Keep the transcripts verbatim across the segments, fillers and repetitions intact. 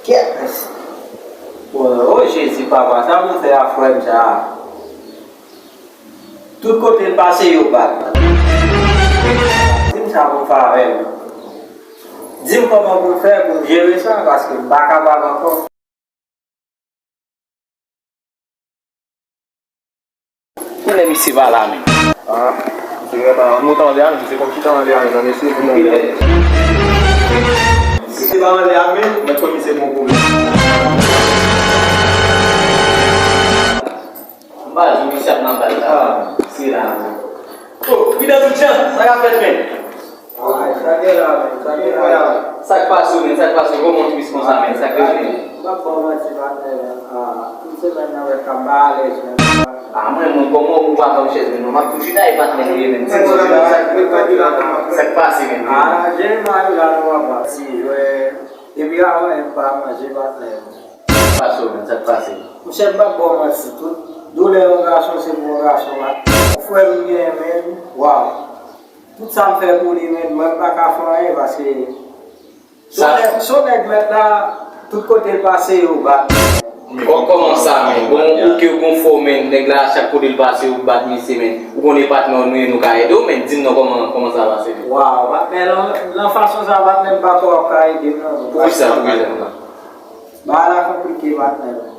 Kèt mesye. Bon, o Jezi, papa, sa pou m fè a frè m sa a? Tout kote l pase, yo bat. Di m sa pou m fè avè l. Di m kòman pou m fè pou m jere sa, paske m pa kapab ankò. Kilè misye pa la menm? Ah, misye vrèman, nou t anlè a, misye konn chita anlè a, nan mesye pou nan. Misye pa anlè a menm, mwen konn misye bon kote. M pa di misye ap nan bal la. Ah. Misye la. Oh, pridan tout jan, sa k ap fèt menm? Ay, sa gen la, men, sa gen la. Sa k pase w, men, sa k pase w, kòman w twis konsa, men, sa k rive? M p ap ba w manti, patnè, men, ah, tout semèn nan, men, m pa alèz, men. Ah, mwen, mwen, kòman ou pa nan chèz, men, non, m ap tou chita, e patnè, men, men, ti, sa k pase, men? Ah, Jeremie la, nou papa. Si, jwè, depi avan, m pa manje, patnè, men. Sa k pase w, men, sa k pase? Monchè, m p ap ba w manti, tout doulè yon gason, se pou yon gason, patnè. Yon frè m genyen, men, waw. Tout sa m fè pou li, men, mwen m pa ka fè anyen paske se yon nèg, se yon nèg mèt la, tout kote l pase, yo bat. Kò-, kòman sa, men? Bon, ou ke w gon fo, men, nèg la, chak kote l pase, yo bat misye, men. Ou konnen patnè w nou ye, nou ka ede w, men, di m non, kòman, kòman sa pase, men? Waw, patnè, nan, nan fason sa, patnè, m pa kwè w ap ka ede m, non. Poukisa, poukisa? Bagay la konplike, patnè, men.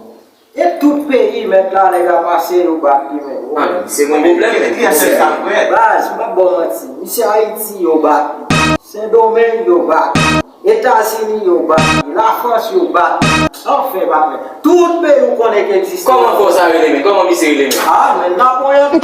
E tout peyi, mèt la, nèg la pase, yo bat li, men. Ah, men, se yon pwoblèm, men. Baz, m p ap ba w manti. Misye Ayiti, yo bat li. Sendomeng, yo bat li. Etazini, yo bat li. Lafrans, yo bat li. Anfen, patnè. Tout peyi ou konnen ki egziste. Kòman fò sa rele, men? Kòman misye rele, men? Ah, men, Napoleon.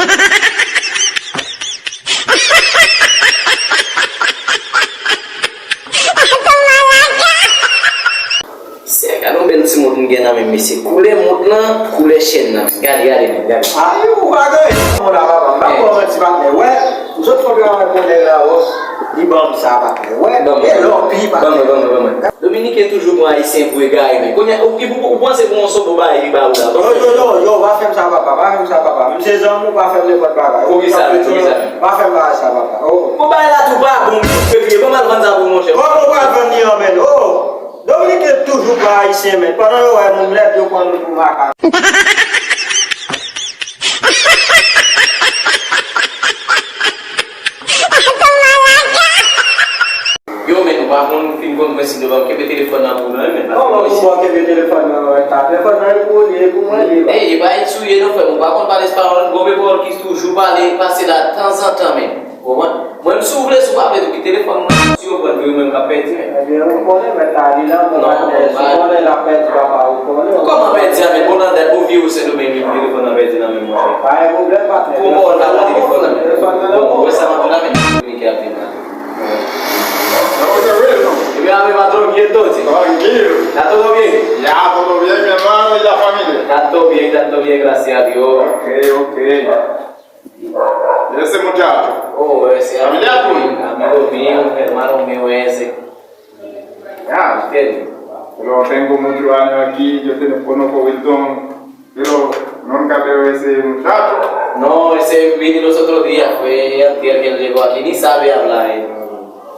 Se, gade yon bèl ti mont m gen nan men m, mesye. Koulè mont lan, koulè chèn nan. Gade, gade, men, gade. Ay, ou pa gen moun la, papa. M pa pran manti, patnè. Wè, m sot fè yon travay pou nèg la, wè. Li ban m sa, patnè. Wè, e lòpi, patnè. Ban mwen, ban mwen, ban mwen. Dominiken toujou pran Ayisyen pou egare, men. Kounye a, ou, ou, ou panse pou yon sobo bagay li ba ou la. Yo, yo, yo, yo, pa fè m sa, papa. Pa fè m sa, papa. M se zanmi w, pa fè m nenpòt bagay. Poukisa, men? Poukisa, men? Pa fè m bagay sa, papa. Oh. Bon, bagay la tou pa bon, m tou fevriye. Bon, m al vann sa pou monchè. Kòman w pral vann li an, men? Oh! Dominiken toujou pran Ayisyen, men pandan yo wè moun lèd, yo pran nou pou makak. Yo, men nou pa konn fin konn prensip de ban m kenbe telefòn nan pou mwen, men. Non, non, pou mwen kenbe telefòn nan, wè, ta telefòn nan e pou ou li ye, e pou mwen li ye. Ey, e pa Ayiti ou ye non, frè m, ou pa konn pale espayòl, gon vye pawòl ki toujou pale, pase la tanzantan, men. Ou konprann? Mwen, si w vle, si w pa vle, tou ki telefòn mwen, si yo pran, yo menm k ap pèdi, men. Ebyen, ou konnen, mèt la, li nan bon patnè, si w konnen l ap pèdi, papa, ou konnen. Kòman pèdi a, men, bon, nan dat, bon, vye ou Sendomeng, men, telefòn nan pèdi nan men mwen. Pa gen pwoblèm, patnè. Pou mò, l ap nan telefòn nan men. Telefòn nan bon, bon. Ou wè sa m ap di la, men, kominike ap vin la. Ebyen, ave patron, kieto, ti. Tranquilo. Está todo bien? Ya, todo bien, mi hermano, y la familia. Está todo bien, está todo bien, gracias a Dios. Ok, ok. Y ese muchacho. Oh, ese amigo mío, hermano mío ese. Ya. Entiende. Pero tengo muchos años aquí, yo te conozco Wilton, pero nunca veo ese muchacho. No, ese vino los otros días, fue antier que él llegó aquí, ni sabe hablar él.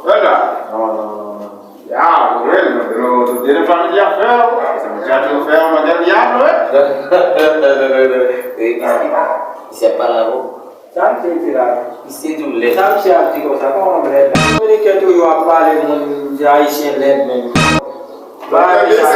¿Verdad? No, no, no, no. Ya, bueno, pero tú tienes familia feo, ese muchacho feo, no te diablo, ¿eh? Ese es para vos. Sa misye di la? Misye di w lèd. Sa misye ap di konsa, kòman m lèd la? Dominiken toujou ap pale moun di Ayisyen lèd menm. Bagay sa.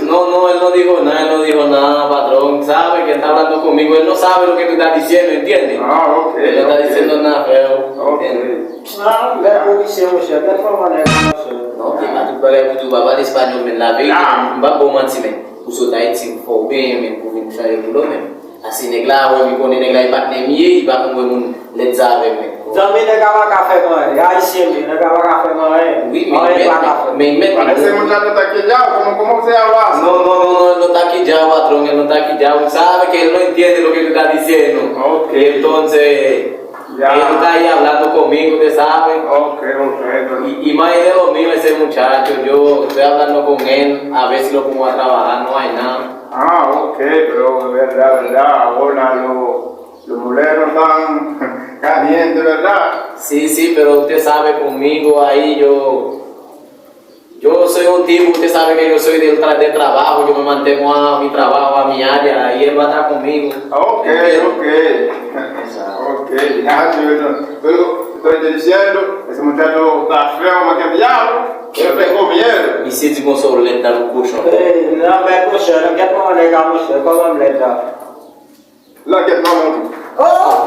Non, no, él no dijo nada, él no dijo nada, patrón. Sabe que está hablando conmigo, él no sabe lo que tú estás diciendo, ¿entiendes? Ah, ok, él no está diciendo nada feo, ¿entiendes? Ah, bèl polisye, monchè, bèl fòman nèg, monchè. Non, se pa tout bagay pou di w pa pale espanyòl, men la verite, m pa ba w manti, men. Ou sot Ayiti, ou fè w benyen, men, pou vin chanje boulò, men. Ase nèg la, wè, li konnen nèg la, e patnè m ye, li pa konn wè moun lèd sa avè m, men. Zanmi, nèg la pa ka fè m anyen. Ayisyen m ye, nèg la pa ka fè m anyen. Wi, men li mèt, men li mèt, men. Parece muchacho está quillao, como, como se habla? No, no, no, no, él no está quillao, patrón, él no está quillao. Sabe que él no entiende lo que tú estás diciendo. Ok. Y entonces, él está ahí hablando conmigo, usted sabe. Ok, ok, pero. Y, y más de lo mío, ese muchacho, yo estoy hablando con él, a ver si lo pongo a trabajar, no hay nada. Ah, ok, pero verdad, verdad, ahora lo, los moleros están calientes, ¿verdad? Sí, sí, pero usted sabe conmigo ahí yo. Yo soy un tipo, usted sabe que yo soy del tra- del trabajo, yo me mantengo a mi trabajo, a mi área, y él va a estar conmigo. Ok, ¿Entiendes? Ok. Ok. Ah, yo no. Pero estoy diciendo, ese muchacho está feo, más que el diablo. Yo estoy comiendo. Misye di konsa w lèd nan kochon. Hey, nan men kochon, nan gèt mwen nèg la monchè, kòman m lèd la? Nan gèt manman tou. Oh!